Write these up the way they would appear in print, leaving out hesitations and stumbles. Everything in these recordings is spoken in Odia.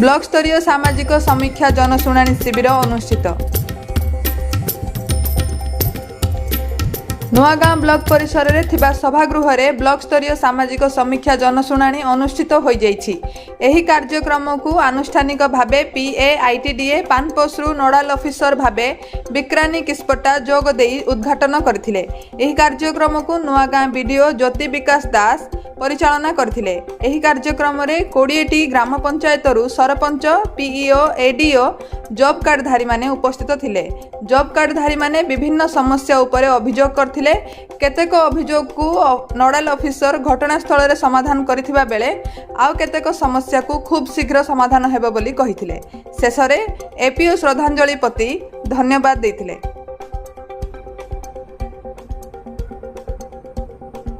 ବ୍ଲକ ସ୍ତରୀୟ ସାମାଜିକ ସମୀକ୍ଷା ଜନଶୁଣାଣି ଶିବିର ଅନୁଷ୍ଠିତ। ନୂଆଗାଁ ବ୍ଲକ ପରିସରରେ ଥିବା ସଭାଗୃହରେ ବ୍ଲକ ସ୍ତରୀୟ ସାମାଜିକ ସମୀକ୍ଷା ଜନଶୁଣାଣି ଅନୁଷ୍ଠିତ ହୋଇଯାଇଛି। ଏହି କାର୍ଯ୍ୟକ୍ରମକୁ ଆନୁଷ୍ଠାନିକ ଭାବେ ପିଏ ଆଇଟିଡିଏ ପାନପୋଷରୁ ନୋଡାଲ ଅଫିସର ଭାବେ ବିକ୍ରାନୀ କିସ୍ପଟା ଯୋଗ ଦେଇ ଉଦ୍ଘାଟନ କରିଥିଲେ। ଏହି କାର୍ଯ୍ୟକ୍ରମକୁ ନୂଆଗାଁ ବିଡିଓ ଜ୍ୟୋତି ବିକାଶ ଦାସ ପରିଚାଳନା କରିଥିଲେ। ଏହି କାର୍ଯ୍ୟକ୍ରମରେ 20ଟି ଗ୍ରାମ ପଞ୍ଚାୟତରୁ ସରପଞ୍ଚ, ପିଇଓ, ଏଡିଓ, ଜବ୍ କାର୍ଡଧାରୀମାନେ ଉପସ୍ଥିତ ଥିଲେ। ଜବ୍ କାର୍ଡଧାରୀମାନେ ବିଭିନ୍ନ ସମସ୍ୟା ଉପରେ ଅଭିଯୋଗ କରିଥିଲେ। କେତେକ ଅଭିଯୋଗକୁ ନୋଡାଲ ଅଫିସର ଘଟଣାସ୍ଥଳରେ ସମାଧାନ କରିଥିବା ବେଳେ ଆଉ କେତେକ ସମସ୍ୟାକୁ ଖୁବ୍ ଶୀଘ୍ର ସମାଧାନ ହେବ ବୋଲି କହିଥିଲେ। ଶେଷରେ ଏପିଓ ଶ୍ରଦ୍ଧାଞ୍ଜଳି ପତି ଧନ୍ୟବାଦ ଦେଇଥିଲେ।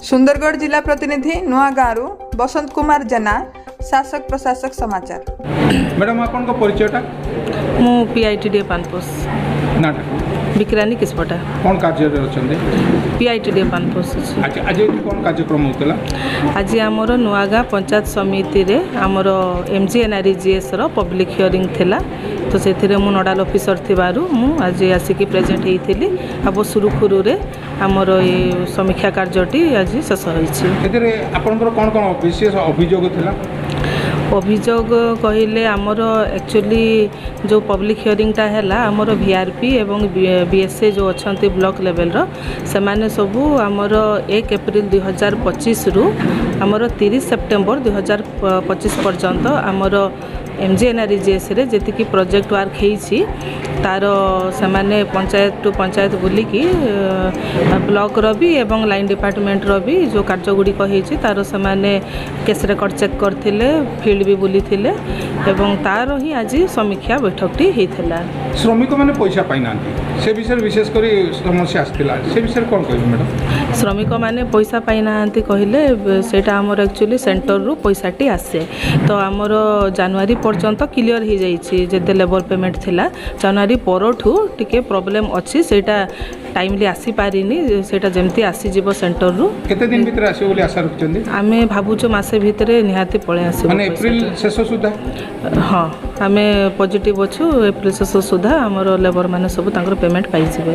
ସୁନ୍ଦରଗଡ଼ ଜିଲ୍ଲା ପ୍ରତିନିଧି ନୂଆଗାଁରୁ ବସନ୍ତ କୁମାର ଜେନା, ଶାସକ ପ୍ରଶାସକ ସମାଚାର। ମ୍ୟାଡ଼ାମ୍, ଆପଣଙ୍କ ପରିଚୟଟା? ମୁଁ ପିଆଇଟିଡିଏ ପାନପୋଷ। ନାଁଟା? ବିକ୍ରାନୀ କିସ୍ପଟା। କ'ଣ କାର୍ଯ୍ୟରେ ଅଛନ୍ତି? ପିଆଇଟିଡିଏ ପାନପୋଷ ଅଛି। ଆଚ୍ଛା, ଆଜି ଏଠି କ'ଣ କାର୍ଯ୍ୟକ୍ରମ ହେଉଥିଲା? ଆଜି ଆମର ନୂଆଗାଁ ପଞ୍ଚାୟତ ସମିତିରେ ଆମର ଏମ୍ଜିଏନ୍ଆର୍ଇଜିଏସ୍ର ପବ୍ଲିକ୍ ହିୟରିଂ ଥିଲା। ତ ସେଥିରେ ମୁଁ ନୋଡ଼ାଲ ଅଫିସର ଥିବାରୁ ମୁଁ ଆଜି ଆସିକି ପ୍ରେଜେଣ୍ଟ ହେଇଥିଲି ଆଉ ବହୁତ ସୁରୁଖୁରୁରେ ଆମର ଏ ସମୀକ୍ଷା କାର୍ଯ୍ୟଟି ଆଜି ଶେଷ ହୋଇଛି। ଏଥିରେ ଆପଣଙ୍କର କ'ଣ କ'ଣ ବିଶେଷ ଅଭିଯୋଗ ଥିଲା? ଅଭିଯୋଗ କହିଲେ ଆମର ଆକ୍ଚୁଆଲି ଯେଉଁ ପବ୍ଲିକ୍ ହିୟରିଂଟା ହେଲା, ଆମର ଭିଆର୍ପି ଏବଂ ବିଏସ୍ଏ ଯେଉଁ ଅଛନ୍ତି ବ୍ଲକ୍ ଲେଭେଲର, ସେମାନେ ସବୁ ଆମର 1 ଏପ୍ରିଲ 2025ରୁ ଆମର 30 ସେପ୍ଟେମ୍ବର 2025 ପର୍ଯ୍ୟନ୍ତ ଆମର ଏମ୍ଜିଏନ୍ଆର୍ଇଜିଏସ୍ରେ ଯେତିକି ପ୍ରୋଜେକ୍ଟ ୱାର୍କ ହେଇଛି, ତାର ସେମାନେ ପଞ୍ଚାୟତ ଟୁ ପଞ୍ଚାୟତ ବୁଲିକି ବ୍ଲକର ବି ଏବଂ ଲାଇନ୍ ଡିପାର୍ଟମେଣ୍ଟର ବି ଯେଉଁ କାର୍ଯ୍ୟ ଗୁଡ଼ିକ ହେଇଛି, ତାର ସେମାନେ କେସ୍ ରେକର୍ଡ଼ ଚେକ୍ କରିଥିଲେ, ଫିଲ୍ଡ ବି ବୁଲିଥିଲେ ଏବଂ ତାର ହିଁ ଆଜି ସମୀକ୍ଷା ବୈଠକଟି ହେଇଥିଲା। ଶ୍ରମିକମାନେ ପଇସା ପାଇନାହାନ୍ତି, ସେ ବିଷୟରେ ବିଶେଷ କରି ସମସ୍ୟା ଆସିଥିଲା। ସେ ବିଷୟରେ କ'ଣ କହିବେ ମ୍ୟାଡ଼ାମ୍? ଶ୍ରମିକମାନେ ପଇସା ପାଇନାହାନ୍ତି କହିଲେ ସେଇଟା ଆମର ଆକ୍ଚୁଆଲି ସେଣ୍ଟରରୁ ପଇସାଟି ଆସେ। ତ ଆମର ଜାନୁଆରୀ ପର୍ଯ୍ୟନ୍ତ କ୍ଲିଅର୍ ହେଇଯାଇଛି ଯେତେ ଲେବର ପେମେଣ୍ଟ ଥିଲା। ଜାନୁଆରୀ ପରଠୁ ଟିକେ ପ୍ରୋବ୍ଲେମ୍ ଅଛି, ସେଇଟା ଟାଇମଲି ଆସିପାରିନି। ସେଇଟା ଯେମିତି ଆସିଯିବ ସେଣ୍ଟରରୁ। କେତେ ଦିନ ଭିତରେ ଆସିବ ବୋଲି ଆଶା ରଖିଛନ୍ତି? ଆମେ ଭାବୁଛୁ ମାସେ ଭିତରେ ନିହାତି ପଳେଇ ଆସିବ ମାନେ ଏପ୍ରିଲ ପଇସାଟା। ଶେଷ ସୁଦ୍ଧା? ହଁ, ଆମେ ପଜିଟିଭ୍ ଅଛୁ। ଏପ୍ରିଲ ଶେଷ ସୁଦ୍ଧା ଆମର ଲେବରମାନେ ସବୁ ତାଙ୍କର ପେମେଣ୍ଟ ପାଇଯିବେ।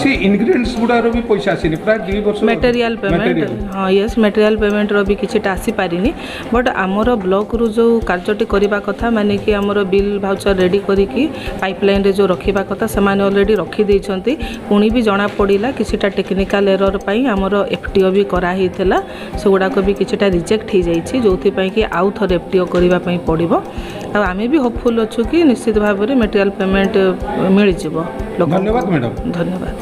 ସେ ଇନଗ୍ରିଡ଼ିଏଣ୍ଟସ୍ ଗୁଡ଼ାର ବି ପଇସା ଆସିନି ପ୍ରାୟ 2 ବର୍ଷ। Material payment? Material। ହଁ, ୟେସ୍, ମେଟେରିଆଲ ପେମେଣ୍ଟର ବି କିଛିଟା ଆସିପାରିନି। ବଟ୍ ଆମର ବ୍ଲକରୁ ଯେଉଁ କାର୍ଯ୍ୟଟି କରିବା କଥା, ମାନେ କି ଆମର ବିଲ୍ ଭାଉଚର ରେଡ଼ି କରିକି ପାଇପଲାଇନରେ ଯେଉଁ ରଖିବା କଥା, ସେମାନେ ଅଲରେଡ଼ି ରଖିଦେଇଛନ୍ତି। ପୁଣି ବି ଜଣାପଡ଼ିଲା କିଛିଟା ଟେକ୍ନିକାଲ ଏରର୍ ପାଇଁ ଆମର ଏଫ୍ ଟି ଓ ବି କରାହେଇଥିଲା, ସେଗୁଡ଼ାକ ବି କିଛିଟା ରିଜେକ୍ଟ ହେଇଯାଇଛି, ଯେଉଁଥିପାଇଁ କି ଆଉ ଥରେ ଏଫ୍ ଟି ଓ କରିବା ପାଇଁ ପଡ଼ିବ। ଆଉ ଆମେ ବି ହୋପଫୁଲ୍ ଅଛୁ କି ନିଶ୍ଚିତ ଭାବରେ ମେଟେରିଆଲ ପେମେଣ୍ଟ ମିଳିଯିବ ଲୋକଙ୍କୁ। ଧନ୍ୟବାଦ ମ୍ୟାଡ଼ାମ୍। ଧନ୍ୟବାଦ।